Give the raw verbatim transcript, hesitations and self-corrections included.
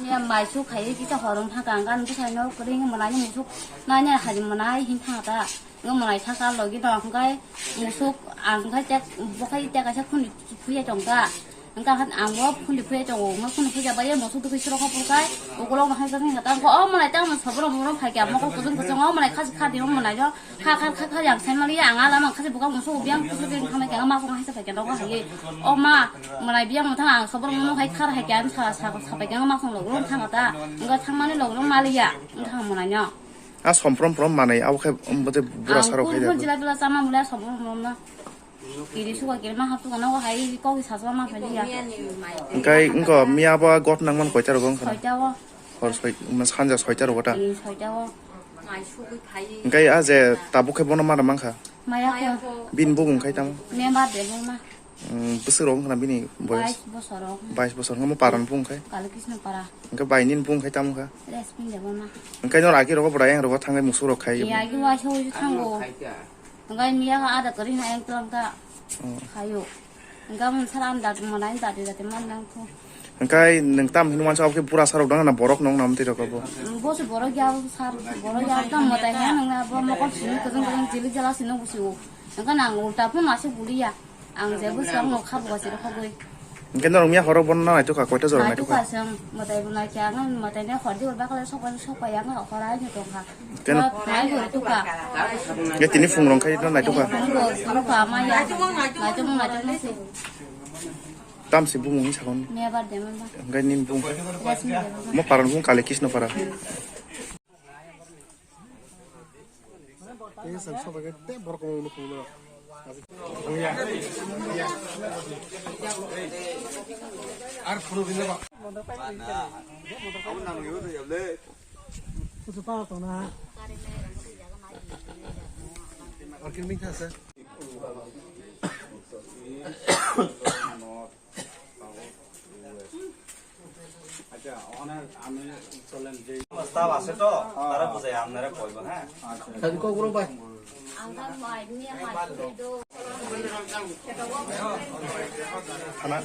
Ya mai su khai kita horong thang kang kan bwsai no kring mwnai ni musuk nanya hari mwnai hin thang ta. Ngo mwnai thang ta logi no hwnkhe musuk ang khai tek bokhai tek asa khuni phuya tong ta. Hwnkhe ang bo khuni phuya tongo, ngo khuni phuya bai musuk dukhi suro kho purkai. Ukolog no hai kring ta ko o mwnai ta mo sobro moro khai kya mokol kuchung kuchung o mwnai khasi kha di o mwnai no. Kha kha kha kha yang sai mali ang ala mang khasi buka musuk biang kusuk biang thang kya ma kong hai sa kya no hai. O ma mwnai biang thang ang sobro moro hai khar hai kya sa sa sa kya ma kong log rong thang ta. Ngo thang mani log rong mali ya. Thang mwnai no. A somprom prom manai abo khe, um, bote bura saro khai da. Jila jila chama mula somprom prom na. Kiri suka kiri ma haptu kana hai kok sa sa ma khai ya. Engkai engko miya ba got nang man koita rogo engkha. Soita o. Hor soi, ma sanja soita rogo ta. Soita o. Engkai a je tabuk khe bono mana mangkha. Maya ko. Bin bugum khai tamo. Member de ma. Mm, bwswk rok wngkha na bini boyos? Bais bosor rok. Bais bosor wngkha, mo paran bung khai? Kali Krishna para. Wngkha bai nini bung khai tamo kha? Respin de bona. Wngkha nor agi rogo bwrayang rogo thangai musuk rok khai. Ya agi wa so thango. Wngkha miya ha ada kari na yang tlang ta. Oh. Khayo. Wngkha mun sara am dat mana in dat dat man nang ko. Wngkha nwng tam hin wansa oke pura sarok dang na borok nong nam twi rok bo. Bo se borok ya sar borok ya tam mata ya nang na bo mokol sini kajang kajang jili jala sini busi o. Wngkha nang ulta phun asuk buliya. Ang je bwswk ang nokha bo se rokha goi. Hingke norok miya horo bono naitukha koita jora naitukha? Naitukha se ang mwtai bo naikha ang mwtai ne hor di hor bakle sokbai sokbai ang hor ai ni tongkha. Ken- Bo phai bo tukha. Hingke tini phung rong khai no naitukha? Phung bo tukha ma ya. Naituk naituk se. Tam se bumung ni sakon. Miya bar de ma ba. Hingke nin bung. Mo paran bung Kali Krishna para. Tei sang soba khe tei borok kwbangma nukung no. Ar phuru bini ba. Kusu pa tong na. Ar kini mingtha sa. Acha, onek ami cholen je. Staff ashe to, tara bujai apnare koibo, ha? Acha. Thana.